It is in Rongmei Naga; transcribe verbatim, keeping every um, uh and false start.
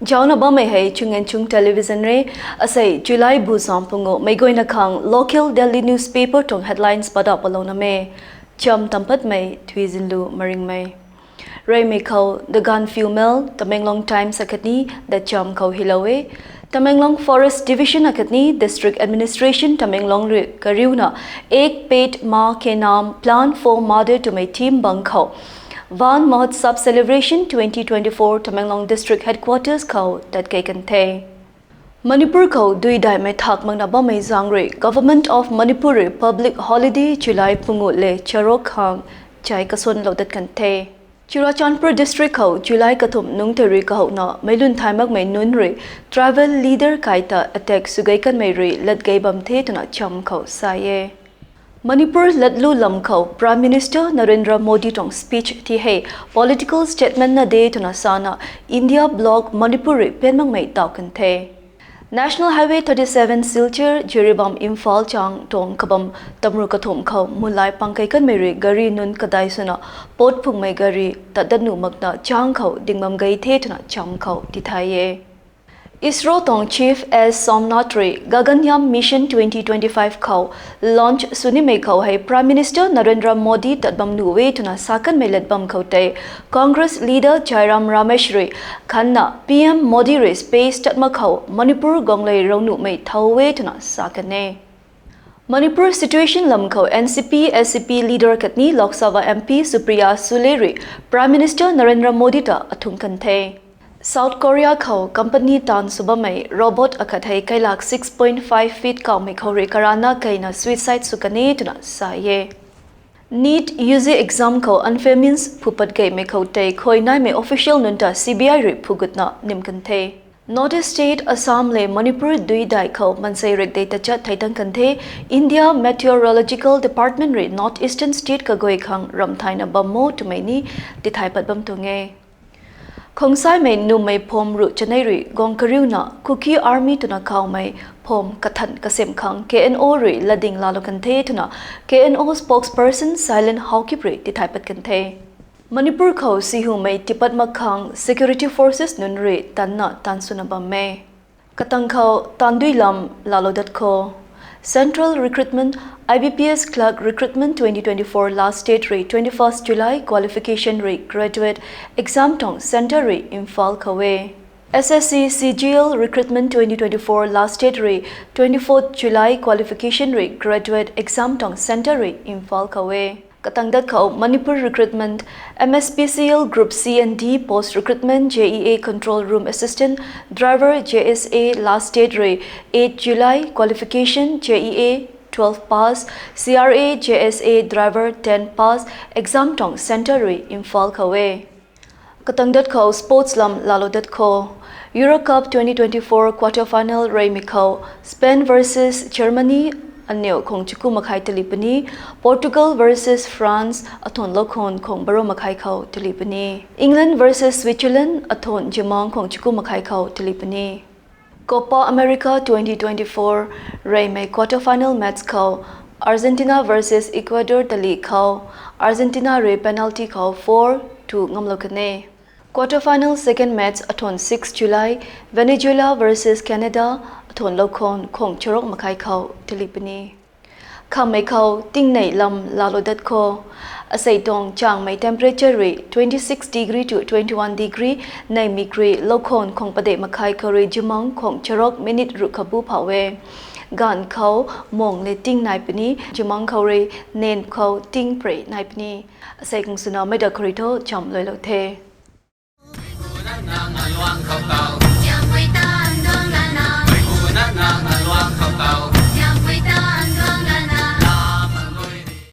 Zaucna bammei hei Chunganchung Television re. Asei July bu zam pungu meic guayna khang local Delhi newspaper tuang headlines padauh palouna me. Cham tampatmei Thuizinlu Maringmei. Reymei khou The Gaanphiu Mail, Tamenglong Times akhatni The Cham khou hilou e. Tamenglong Forest Division akhatni District Administration Tamenglong rui kariuna Ek Ped Maa Ke Naam, Plant for Mother twmei theme bang khou Van Mahotsav Celebration twenty twenty-four Tamenglong District Headquarters khou tat kei kan the. Manipur khou dui daihmei thak makna bammei zaeng rui Government of Manipur rui public holiday July pungu le charuk khang chai kasunlou dat kan the. Churachandpur District khou July kathumh nungc tei rui kahouna meic lun thay makmei nunc rui tribal leader kai ta attack sw gei kanmei rui lat gei bam the twna cham khou sa e. Manipur latlu lam khou Prime Minister Narendra Modi tuang speech ti hei political statement na de twna sana India bloc Manipur rui pian makmei daw kan the. National Highway thirty-seven Silchar, Jiribam, Imphal chang tuang kabam tamru kathumh khou mulai pang kei kanmei rui gari nunc kadai swna pot phungmei gari tat dat nuh makna chang khou ding bam gei the twna cham khou tithay e. ISRO tuang Chief S Somnath rui Gaganyaan Mission twenty twenty-five khou launch sw nimei khou hei Prime Minister Narendra Modi tat bam nuh e twna sa kanmei lat bam khou tei Congress leader Jairam Ramesh rui khanna P M Modi rui space tat mak khou Manipur guanglei rou nuhmei thau e twna sa kan e. Manipur situation lam khou N C P S C P leader khatni Lok Sabha M P Supriya Sule rui Prime Minister Narendra Modi ta athung kan the. South Korea khou company taanv sw bammei robot akhat hei kailak six point five feet kawmei khou rui karana keina suicide sw kan e twna sa e. NEET U G exam khou unfair means phupat geymei khou tei khuay naimei official nunc ta C B I rui phugutna nim kan the. North East state Assam le Manipur dui dai khou mansei rikdei tachat thei tang kan the. India Meteorological Department rui North Eastern state kaguay khang ramthayna bam mo twmei ni tithay pat bam tuang e. Khongsaimei nummei phom ruh chanei rui guang kariuna Kuki Army twna kawmei phom kathan kasem khang K N O rui latding laalou kan the twna K N O spokesperson Silent Haokip rui tithay pat kan the. Manipur khou sihumei tipat mak khang security forces nunc rui tanna tan swna bam e. Katang khou taanv dui lam laalou dat kho. Central Recruitment, I B P S Clerk Recruitment twenty twenty-four last date rui twenty-first July, qualification rui graduate, exam tuang centre rui Imphal khou e. S S C C G L Recruitment twenty twenty-four last date rui twenty-fourth July, qualification rui graduate, exam tuang centre rui Imphal khou e. Katang dat khou Manipur Recruitment, M S P C L Group C and D Post Recruitment, J E A Control Room Assistant, Driver, J S A last date rui eight July, qualification, J E A twelve pass, C R A, J S A Driver ten pass, exam tuang centre rui Imphal khou e. Katang dat khou sports lam laalou dat kho. Euro Cup twenty twenty-four quarter final reymei khou Spain versus Germany aniu khong chuku makhai tali puni, Portugal versus France athun loukhon khong baro makhai khou tali puni, England versus Switzerland athun jimang khong chuku makhai khou tali puni. Copa America twenty twenty-four reymei quarter final match khou Argentina versus Ecuador tali khou Argentina rui penalty khou four two ngamlou kan e. Quarter final second match athun six July, Venezuela versus Canada athun loukhon khong charuk makhai khou tali puni. Khammei khou tingnei lam laalou dat kho. Asei tuang changmei temperature rui twenty-six degree to twenty-one degree, neimik rui loukhon khong padek makhai khou rui jimang khong charuk minute ruh khabu phau e. Gaanv khou mung le ting nai puni, jimang khou rui nen khou ting prei nai puni. Asei kung swna mei da khou rui tho cham luailou the.